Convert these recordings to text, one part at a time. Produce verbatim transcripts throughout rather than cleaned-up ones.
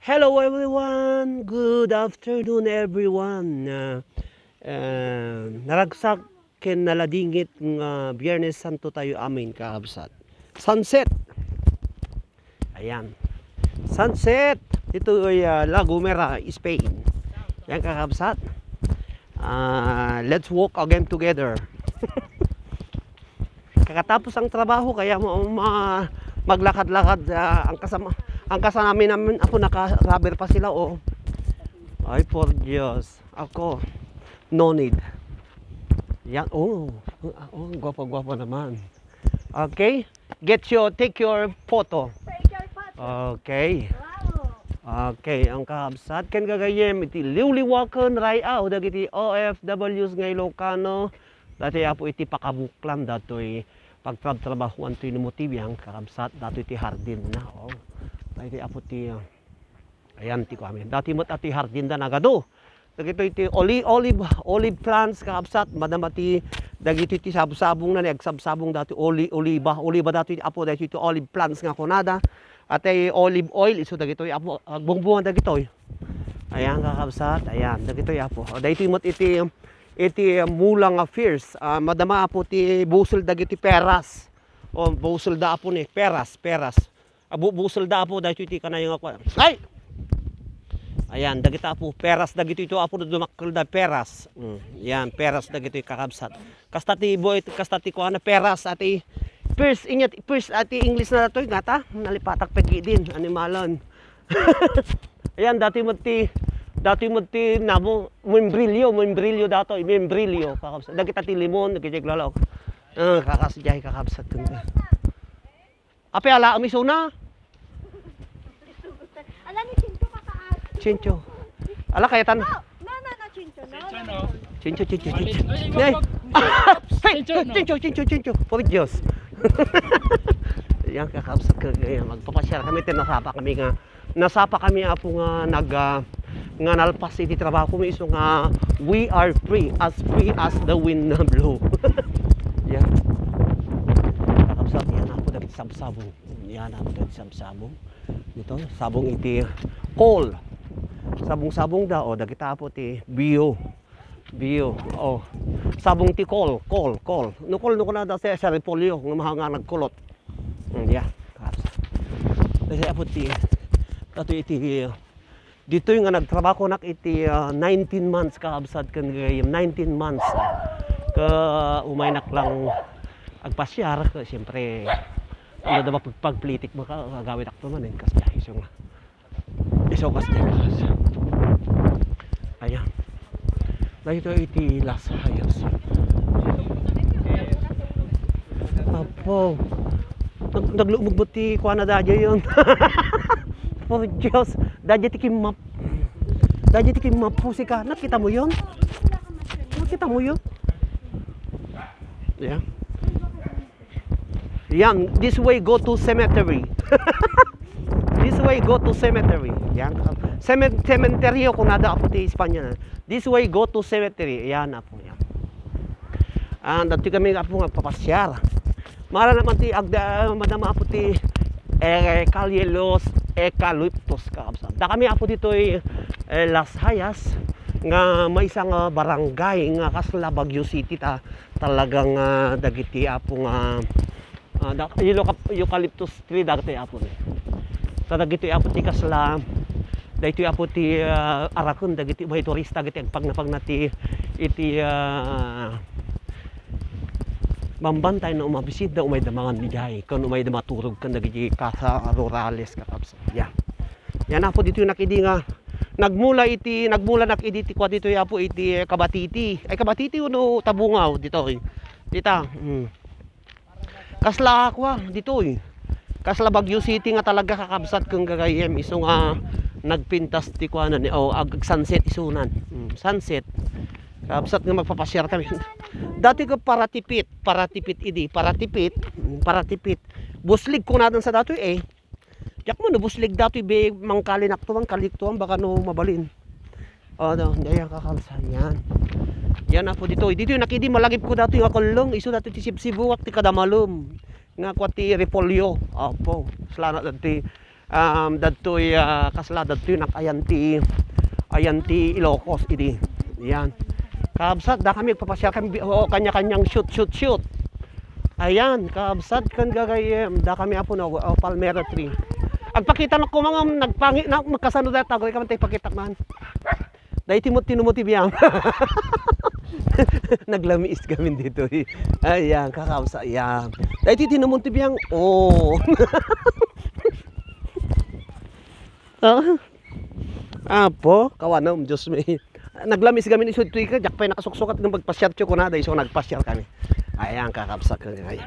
Hello everyone! Good afternoon everyone! Ah, ah, naragsak ken naladingit nga Biyernes Santo tayo amin, kakabsat. Sunset! Ayan. Sunset! Dito ay, ah, La Gomera, Spain. Yan, kakabsat. Ah, let's walk again together. Kakatapos ang trabaho, kaya mo, ma-, maglakad-lakad, ah, ang kasama, ang kasama namin, namin, ako naka-rubber pa sila, oh. Ay, por Diyos. Ako, no need. Yan, oh. Oh, gwapo-gwapo naman. Okay? Get your, take your photo. Take your photo. Okay. Wow. Okay, ang kakabsat ken gagayyem iti liwliwa ken ray-aw dagiti O F Ws nga Ilocano. Dati, Apo, iti pakabuklan datoy pagtrabtrabahoan toy ni Motibiang, kakabsat, datoy ti hardin na. Oh. Dati, Apo, ti, ah, ayan ti kuami. Dati met a ti hardin da nagadu. Dagitoy ti oli-, olive, olive plants, kakabsat, madama ti dagitoy ti sabsabong na ni agsabsabong dati oli-, oliba, oliba dati, Apo, dagitoy ti olive plants nga kunada. Ati olive oil, isu dagitoy, Apo, agbungbungan dagitoy. Ayan, kakabsat, ayan, dagitoy, Apo. O, dagitoy met iti, iti mula nga fierce. Ah, madama, Apo, ti busol dagiti peras. O, busol da, Apo, ni peras, peras. Abu-, busol da, Apo, dagitoy ti kanayo nga kua-, ay! Ayan, dagita, Apo, peras dagitoy to, Apo, dumakkel da peras. Mm, yan, peras dagitoy, kakabsat. Kasta ti buhay, kasta ti kuana, peras, ati, first, inyat, first, ati, English na datoy, ngata, nalipatak pegidin, animalon. Ayan, dati met ti, dati met ti, namo, membrilyo, membrilyo datoy, membrilyo, kakabsat. Dagita ti limon, dagiti lalaw. Ah, kakas-, jay, kakabsat, kun. Apay, ala, amisuna? Ala ni Chincho, kakaas. Chincho. Ala, kayatan. No, no, no, no, Chincho, no, no, no. Chincho, Chincho, Chincho. Ay, ay, ay, ay, ay. Hey, Chincho, no? Chincho, Chincho, Chincho. Por Diyos. Yan, kakabsat ko, kaya magpapasyal kami, ti nasapa kami nga, nasapa kami, Apo, nga nag, ah, nga nalpas iti trabaho mi, isu nga we are free, as free as the wind na blow. Yan. Kakabsat, yan, Apo, dagiti sabsabong. Yan, Apo, dagiti sabsabong. Ito, sabong iti kol. Sabong-sabong da, o, dagita, Apo, ti bio. Bio, o. Sabong ti kol, kol, kol. No kol, no kunada, sa, sa repolyo, nga maha nga nagkulot. Mm, yeah. Kasi, Apo, ti, ato iti, ditoy nga nagtrabahonak iti, ah, nineteen months, kakabsat, ken gagayyem, nineteen months. Ka umaynak lang agpasiar, ka, siyempre, ano da ba pag-, pagplitik mo ka, agawidakto man, eh, kas biyahe, isu nga. Isu kas biyahe. Ayan. Daytoy iti Las Hayas. Apo. Nag-, naglumog mo ti kuana daydiay yon. Por Dios, daydiay ti kimmap. Daydiay ti kimmap, pusika. Nakita mo yon? Nakita mo yon? Yeah. Yan, this way go to cemetery. This way go to cemetery. Yan. Cemen-, cementerio kunada, Apo, ti Espanya. This way go to cemetery. Yan, Apo, yan. Ah, dati kami, Apo, nga agpapasyar. Mara naman ti agda, madama, Apo, ti, eh, Calle Los Eucaliptos, kakabsat. Da kami, Apo, ditoy, eh, Las Hayas, nga maysa nga barangay nga kasla Baguio City ta, talagang, ah, dagiti, Apo, nga, ah, da-, euca-, eucalyptus tree dagiti, Apo, ni. Ta dagiti, Apo, ti kasla, daytoy, Apo, ti, ah, araken dagiti umay turista, dagiti agpagnapagna ti, iti, ah, bambantayan no umabisit da, umayda mangan idiay, ken umayda maturog ken dagiti casa rurales, kakabsat. Ya. Yan, Apo, ditoy nak idi nga nagmula iti, nagmulanak idi ti kua ditoy, Apo, iti, eh, Kabatiti. Ay, Kabatiti wenno Tabungaw ditoy. Dita, mm. Kasla kua ditoy. Kasla Baguio City nga talaga, kakabsat ken gagayyem, isu nga nagpintas ti kuana ni, o, ag-, sunset isunan. Mm, sunset. Kabsat nga magpapasyar kami. Dati ko Paratipit, Paratipit idi, Paratipit, mm, Paratipit. Buslig kunadan sa datoy, eh. Diak man no buslig datoy, be, mangkalinak to, mangkalik to, baka no mabalin. O, no, daya, kakabsat, yan. Yan, Apo, ditoy. Ditoy, nak idi malagip ko datoy nga kulleng, isu datoy ti sibsibuak ti kadamalem. Nga kua ti repolyo. Apo, salana dati. Um, dadtoy, ah, kasla, dadtoy nak-, ayan ti, ayan ti Ilocos idi. Yan. Kabsat, da kami agpapasiar kami, oo, kanya-kanyang shoot, shoot, shoot. Ayan, kabsat, kan gagayem, da kami apo na, oh, palmera tree. Agpakita na ko, mga nagpangi na, magkasano data, agay ka man tayo pakita man. Dahil ti mo, tinumo ti biyang. Naglamiis kami dito, eh. Ayan, kakabsa, ayan. Dahil ti tinumo ti biyang, oh. Ah. Apo, kawanam, Diyos mi. Naglamiis kami ni Sudtoy ka, jak pa'y nakasuksukat ng magpasyar tiyo kunada, iso nagpasyar kami. Ayan, kakabsa ka ngayon.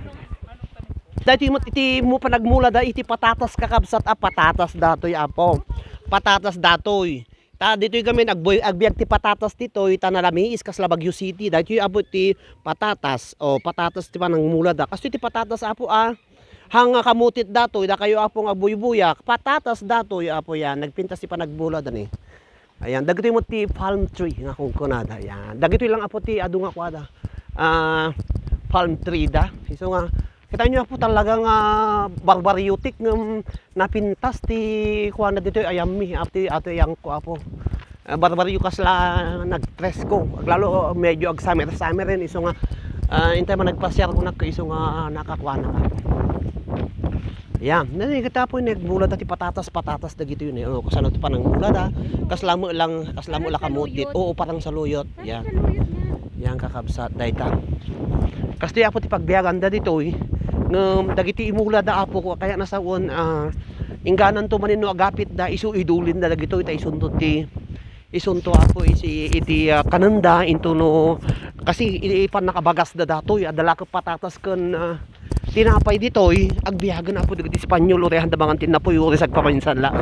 Dahil ti mo, iti mo panagmula da, iti patatas kakabsat, ah, patatas datoy, apo. Patatas datoy. Ta ditoy kami nagboy-, agbiag ti patatas ditoy, ta nalamiis kasla Baguio City. Daytoy apo ti patatas. O, patatas ti panangmula da. Kastoy ti patatas apo, ah. Hanga kamutit datoy, dakayo apo nga buybuyak. Patatas datoy apo yan. Nagpintas ti panagmula da ni. Ayan, dagitoy mo ti palm tree nga kunkunada. Ayan. Dagitoy lang apo ti adu nga kuada. Ah, palm tree da. Isu nga Kita nyo apo talaga nga barbariotic nga napintas ti kuana ditoy ayammi, apo ti ato yang ko apo. Ah, barbario kasla nagpresko. Aglalo medyo ag-summer-summer rin isu nga, ah, intay man nagpasiar ko nagkaisu nga nakakuana ka. Yan, nani kita po nagbulad ti patatas, patatas dagito yun eh. Oh, kasano ti panangbulad ah. Kasla mo lang, kasla mo lang kamutit. Oo, parang saluyot. Yan. Yan kakabsat, dayta. Kastoy apo ti pagbiaganda ditoy, ngem dagiti imula da apo ko, kaya nasawen, ah, ingganan to manin no agapit da, isu idulin da dagitoy, ta isunto ti, isunto apo isi, iti, ah, kanenda, into no, kasi i-, ipan nakabagas da datoy, adda la ket patatas ken, ah, tinapay ditoy, agbiagen apo dagiti Espanyol, uray handa mangan ti napoy, uray sagpaminsan la.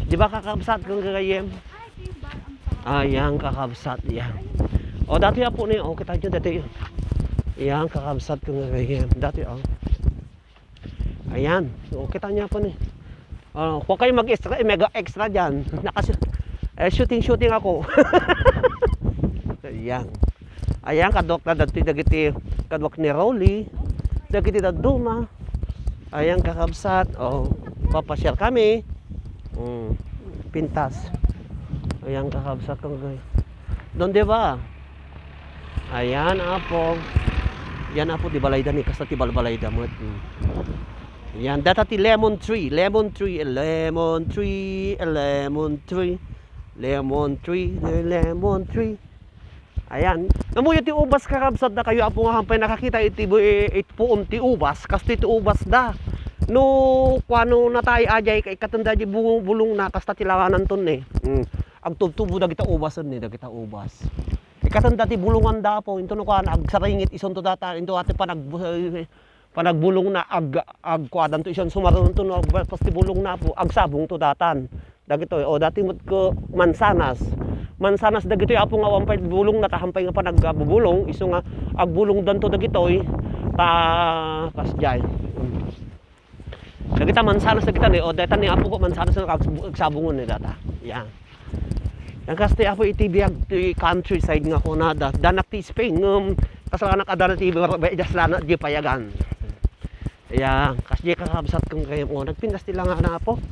Di ba, kakabsat, ken gagayem? Ayan, kakabsat, yan. O, dati apo ni, o, kita nyo, dati. Yan, kakabsat ko nga, yan. Dati, o. Ayan, o, kita nyo apo ni. O, huwag kayo mag-extra, eh, mega extra dyan. Nakas-, eh, shooting, shooting ako. Ayan. Ayan, kadwak na dati, dagiti, kadwak ni Rolly. Dagiti dadduma. Ayan, kakabsat. O, papasiar kami. Mm, pintas. Ayan, kakabsat ko, guys. Donde ba? Ayan, apo. Yan, apo, di balayda ni, kasta ti balbalayda mo. Mm. Yan, data ti lemon tree, lemon tree, a lemon tree, a lemon tree, lemon tree, a lemon tree. Ayan. Namuyo ti ubas, kakabsat, dakayo apo nga hampay nakakita iti bu-, it puon ti ubas, kastoy ti ubas da. No, kuano natay ajay, ikatenda di bu-, bulong na, kasta ti lawanan ton ni. Mm. Agtubtubo dagita ubasen ni, dagita ubas. Ikatenda ti bulongan da apo, into no kuan, agsaringit isunto data, into ati panag-, panagbulong na ag-, agkuadanto isan sumaruno to no, agbalpas ti bulong na apo, agsabong to datan. Dagitoy, o, dati met ko mansanas. Mansanas dagitoy apo nga awan pay bulong na ta hampay nga panagbubulong, isu nga agbulong danto dagitoy, ta, kasdiay. Dagita mansanas dagita ni, o, dayta ni apo ko mansanas na ags-, agsabongon ni data. Yan. Yan, kasta apo iti biag ti countryside nga kunada. Danak ti Spain, ngem, kasla nak adda ti bar-, bar-, just lana di payagan. Ayan, kas di kakabsat kong kayo mo. Nagpintas ti langana apo.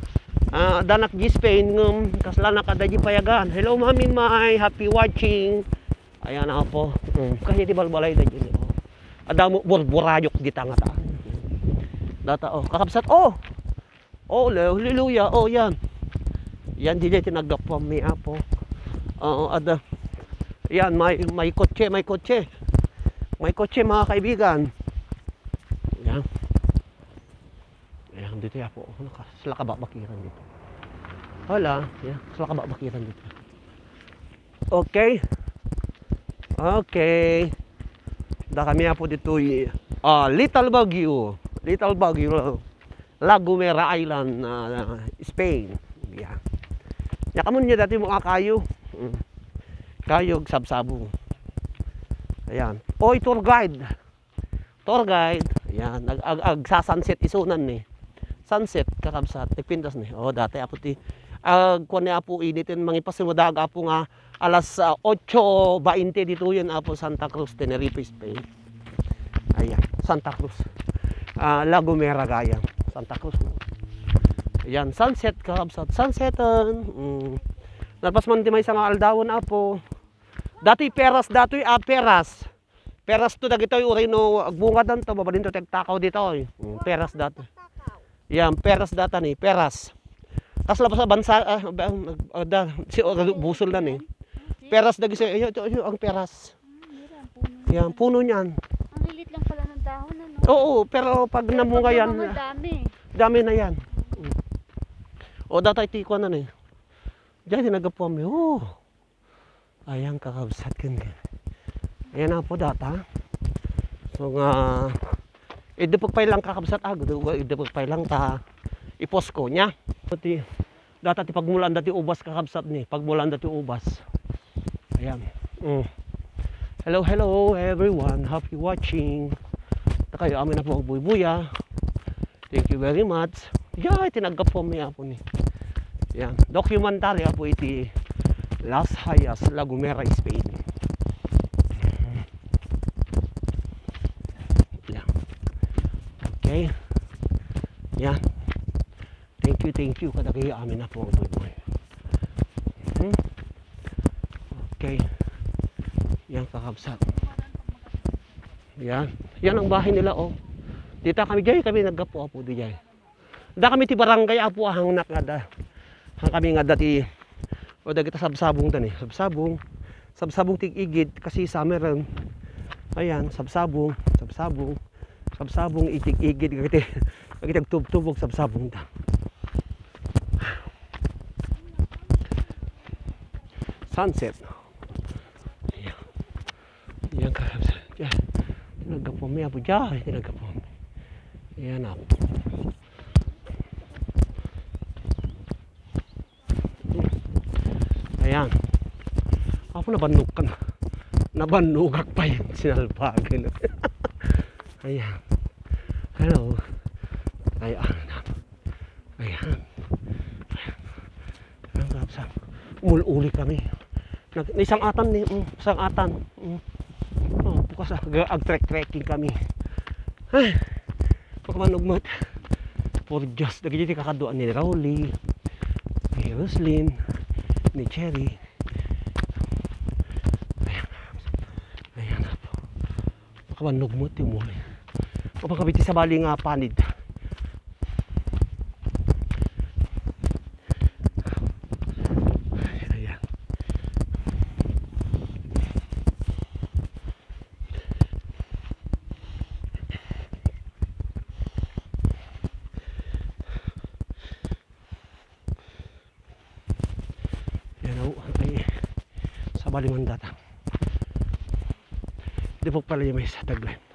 Ah, danak di Spain, ngem, kasla nak adda di payagan. Hello, Mami Mai. Happy watching. Ayan, apo. Mm, kasi ti balbalay da dyan, oh. Adda mo, burburayok di tangata. Data, oh, kakabsat, oh! Oh, le-, hallelujah. Oh, yan. Yan, di, di, tinaggapuan mi, apo. Oo, ada. Yan, may, may kotse, may kotse. May kotse, mga kaibigan. Yan. Yan, dito, apo. Oh, naka-, sila kababakiran dito. Hala, yan. Sila kababakiran dito. Okay. Okay. Da kami apo ditoy, ah, Little Baguio. Little Baguio, La Gomera Island, ah, Spain. Yeah. Nya, kamo niya dati mo, ah, kayo. Mm. Kayo, sabsabo. Ayan. Oy, tour guide. Tour guide, yan, ag-, ag-, agsasunset isunan ni. Sunset, kakabsat, nagpintas ni. Oh, dati apo ti, agkuan ni Apo Init, yan, mangipas mo daag, apo, nga alas, ah, otso bainte dito yan, apo, Santa Cruz, Tenerife, Spain. Ayan, Santa Cruz. Ah, La Gomera, gaya. Santa Cruz. Yan, sunset, kakabsat. Sunsetan. Mm. Nalpas man ti maysa nga aldawen, Apo. Dati peras, datoy, ah, peras. Peras to dagitoy, uray no agbungadan to, mabalin to ti agtakaw ditoy. Mm, peras datoy. Yan, peras data ni, peras. Kasla ba sa bansa, ah, ba, ah, da, si, oh, busol na ni. Peras dagi sa, ayo, ito, ayo, ang peras. Yan, puno niyan. Ang lilit lang pala ng dahon, ano? Oo, pero pag Pero namunga pag yan, namunga, dami. Dami na yan. O, data iti kuwan na ni. Diyan, tinagapuan mi. Oh. Ayan, kakabsat, ken, ken. Ayan na po, data. So, nga, idupag pay lang, kakabsat, ah, gudu-, idupag pay lang ta. Iposko niya. Pati, data ti pagmulaan dati ubas, kakabsat, ni. Pagmulaan dati ubas. Ayan. Mm. Hello, hello, everyone. Happy watching. Takayo, amin na po ang buybuya. Thank you very much. Yay, tinagap po mi, Apo, ni. Yan. Documentary, Apo, iti Las Hayas, La Gomera, Spain. Yan. Okay. Yan. Thank you, thank you. Kadagay amin na po, boy, boy. Hmm? Okay. Yan, kakabsat. Yan. Yan ang bahay nila, oh. Dita kami, diay kami naggapu, Apo, diay. Da kami ti barangay, Apo, ah, hangnak nga da. Hang kami nga dati, o, dagita sabsabong da ni. Sabsabong. Sabsabong ti igid, kasi summer, um, ayan, sabsabong, sabsabong. Sabsabong, itig-igid, dagiti, dagiti agtubtubog, sabsabong da. Sunset. Ayan. Yan, kakabsat. Diyan. Tinagap mi, Apo. Diyan, tinagap mi. Yan, Apo. Ayan. Apo, nabannog ka na. Nabannogak pa yan. Sinalbagan. Ayan. Hello. Ayan. Ayan. Ayan, kakabsat. Umul-uli kami. Nag-, naisang-atan ni, mm, isang-atan. Mm. Oh, bukas, ah, ag-, ag-trek-trekking kami. Ay, makamanugmot. Poor Diyos, dagiti kakaduan ni Rowley, ni Roslyn, ni Cherry. Ayan. Ayan, Apo. Makamanugmot ti umuli. Mapakabiti sabali nga panid. Ayan. Yan, oh, ay, sabali man data. Di po pala yung may sa tagline.